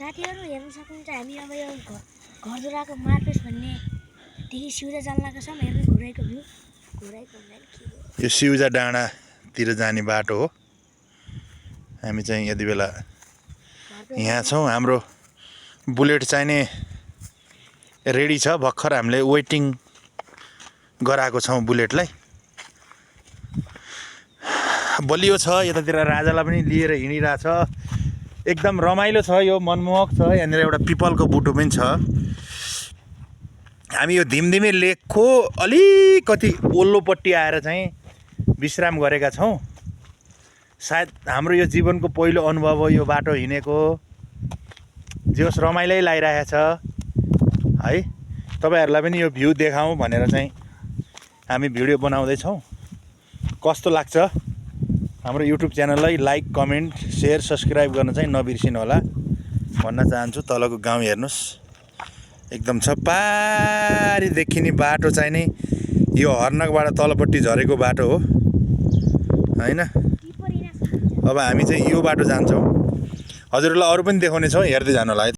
साथीहरु हेर्न सक्नुहुन्छ हामी अब यो घरजराको मार्केट भन्ने देखि सिउजा जाल्लाको सम्म हेर्नु घुराइको भ्यू यो सिउजा डाँडातिर जाने बाटो हो। हामी चाहिँ यति बेला यहाँ छौँ। हाम्रो बुलेट चाहिने रेडी छ। भर्खर हामीले वेटिङ गराएको छौँ बुलेटलाई। बलियो छ। यतातिर राजालाई पनि लिएर हिँडिरहेछ। एकदम रमाइलो छ। यो मनमोहक छ। यहाँनिर एउटा पिपलको बुटो पनि छ। हामी यो धिमधिमे लेकको अलिकति ओल्लोपट्टि आएर चाहिँ विश्राम गरेका छौँ। सायद हाम्रो यो जीवनको पहिलो अनुभव हो यो बाटो हिँडेको। जे होस् रमाइलै लागिरहेछ है। तपाईहरुलाई पनि यो भ्यू देखाउँ भनेर चाहिँ हामी भिडियो बनाउँदैछौँ। कस्तो लाग्छ हाम्रो युट्युब च्यानललाई लाइक कमेन्ट शेयर सब्स्क्राइब गर्न चाहिँ नबिर्सिनु होला भन्न चाहन्छु। तलको गाउँ हेर्नुस् एकदम छपारी देखिने बाटो चाहिँ नि यो हर्नकबाट तलपट्टि झरेको बाटो हो हैन। अब हामी चाहिँ यो बाटो जान्छौँ। हजुरहरूलाई अरू पनि देखाउने छौँ। हेर्दै जानु होला है।